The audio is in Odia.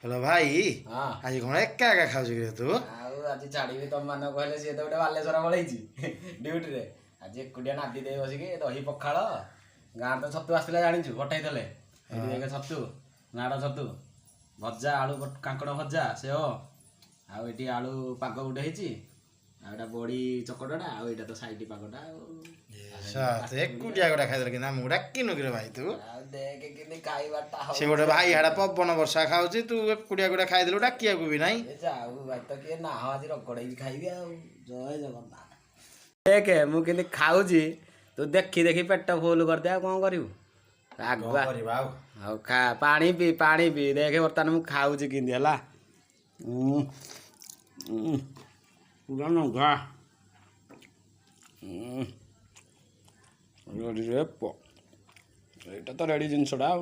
ହ୍ୟାଲୋ ଭାଇ। ହଁ। ଆଜି କଣ ଏକା ଏକା ଖାଉଛୁ କିରେ ତୁ? ଆଉ ଆଜି ଛାଡ଼ିବି ତମ ମାନଙ୍କୁ କହିଲେ? ସିଏ ତ ଗୋଟେ ବାଲେଶ୍ୱର ପଳେଇଛି ଡ୍ୟୁଟିରେ। ଆଜି ଏକୁଟିଆ ନାଦି ଦେଇ ବସିକି ଦହି ପଖାଳ। ଗାଁରେ ତ ଛତୁ ଆସିଥିଲା ଜାଣିଛୁ, ପଠେଇଥିଲେ। ଏଠି ଦେଖେ, ଛତୁ, ନାଡ଼ ଛତୁ ଭଜା, ଆଳୁ କାଙ୍କଡ଼ ଭଜା, ସେଓ, ଆଉ ଏଠି ଆଳୁ ପାଗ ଗୋଟେ ହେଇଛି, ଆଉ ଏଇଟା ବଡ଼ି ଚକଟାଟା, ଆଉ ଏଇଟା ତ ସାଇଡ୍ ପାଗଟା ଆଉ। ତୁ ଏକୁଟିଆ ଗୋଟେ ଖାଇଦେଲେ, କିନ୍ତୁ ଆମକୁ ଡାକିନୁ କିରେ ଭାଇ ତୁ? ଆଉ ଦେଖେ କେମିତି ଖାଇବାଟା। ସେ ଗୋଟେ ଭାଇ ହାଡା ପବନ ବର୍ଷା ଖାଉଛି, ତୁ ଏକୁଟିଆ ଗୋଟେ ଖାଇଦେଲୁ, ଡାକିବାକୁ ବି ନାହିଁ। ଏ ଯାଉ ଭାଇ ତ କିଏ ନାହ, ଆଜି ରଗଡ଼େଇକି ଖାଇବି ଆଉ। ଜୟ ଜଗନ୍ନାଥ। ଦେଖେ ମୁଁ କେମିତି ଖାଉଛି, ତୁ ଦେଖି ଦେଖି ପେଟ ଫୁଲ କରିଦେ। ଆଉ କ'ଣ କରିବୁ ଆଗୁଆ? କରିବା ଆଉ। ଆଉ ଖା, ପାଣି ପିଇ, ପାଣି ପିଇ। ଦେଖେ ବର୍ତ୍ତମାନ ମୁଁ ଖାଉଛି କେମିତି ହେଲା। ଉଁ, ଉଁ, ପୁରା ନଙ୍ଗା। ରେଡ଼ି ରେ ପୁଅ, ଏଇଟା ତ ରେଡ଼ି ଜିନିଷଟା ଆଉ।